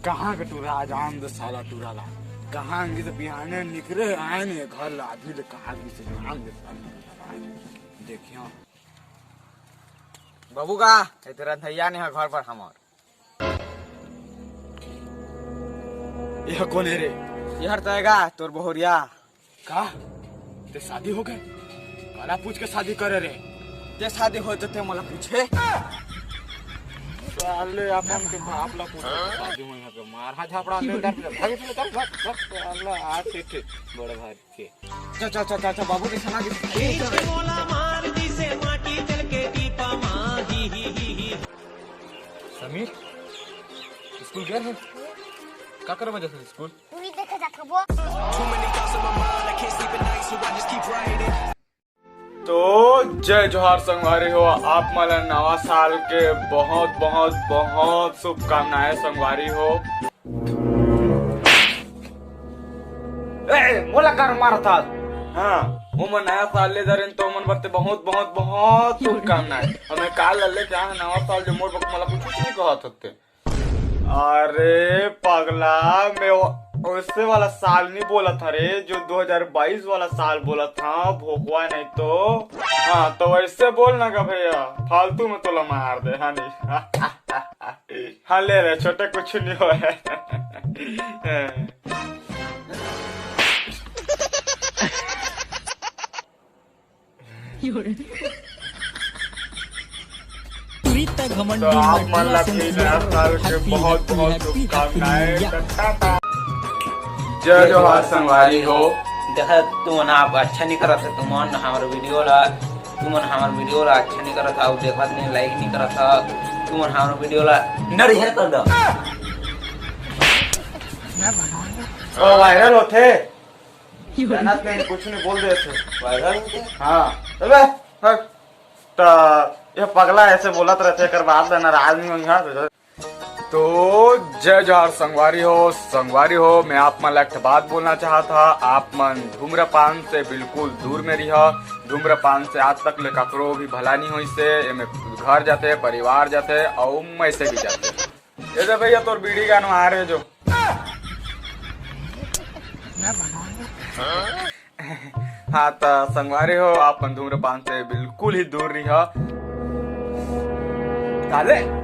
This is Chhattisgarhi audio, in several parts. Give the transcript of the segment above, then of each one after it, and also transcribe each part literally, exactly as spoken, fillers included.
कहाँ के टूरा आज आन दे साला टूरा ला। कहाँ गे से बिहाने निकरे आए ने घर ला अभी ले कहाँ गे से आन दे साला। देखियो। बाबू का ए तेरा धैया ने घर पर हमर। यह कौन है रे? यहर तैगा तोर बहुरिया। का? ते शादी हो गए? काला पूछ के शादी करे रे? ते शादी हो तो ते मोला पूछे। साले अपन के बाप ला पूछे शादी में यहाँ के मार हाँ झापड़ा ले डर ले भाग ले डर भाग भाग साला आ ठीक ठीक बड़ भाई के। चल चल चल चल चल, बाबू के सना दे। मोला मार दिसे माटी चल के दीपा माही। समीर, स्कूल गए हैं? का करे वजह से स्कूल? पूरी देखे जात हबो। तो जय जोहार संगवारी हो, आप मन ला नवा साल के बहुत बहुत बहुत शुभकामनाएं संगवारी हो। ए, मोला कर मारत हस। हाँ, ओमन नया साल ले धरेन तो ओमन बर ते बहुत बहुत बहुत शुभकामनाएं। हमें काल ले क्या है नवा साल जो मोर बक मला कुछ कुछ नहीं कहत होते। अरे पगला, मैं वो- वैसे वाला साल नहीं बोला था रे, जो दो हज़ार बाईस वाला साल बोला था, भोकवा नहीं तो। हाँ, तो वैसे बोल ना का भैया, फालतू में तोला मार दे, हाँ नहीं। हाँ ले रे, छोटे कुछ नहीं हो है। तो आप मन ला भी नया साल के बहुत बहुत शुभकामनाएं। टाटा। जय जोहार संगवारी हो। देखा तुमन आप अच्छा नहीं करत है, तुमन हमारे वीडियो ला, तुमन हमारे वीडियो ला अच्छा नहीं करत, आप देखत नहीं, लाइक नहीं करत है, तुमन हमारे वीडियो ला नरिहर कर दो। ओ वायरल होते। जानत नहीं, कुछ नहीं बोल दे थे। वायरल होते? हाँ। अबे, हट। तो ये पगला ऐसे बोलत रहते, एकर बाद में नाराज नहीं होई, हाँ। तो जय जोहार संगवारी हो, संगवारी हो, मैं आप मन ला एक ठो बात बोलना चाहत हा। आप मन धूम्रपान से बिल्कुल दूर में रिहा। धूम्रपान से आज तक ले ककरो भी भला नहीं होइसे। एमे घर जाते, परिवार जाते, अउ मैं से भी जाते। ए दे भैया, तोर बीड़ी गानो आ रहे जो। हाँ, त संगवारी हो, आप मन धूम्रपान से बिल्कुल ही दूर रिहा। साले।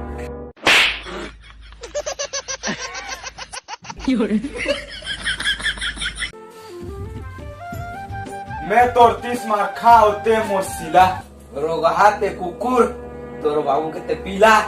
मैं तोर तीस मार खा होते मोर सिला। रोगहा ते कुकुर, तोर बाबू के ते पीला।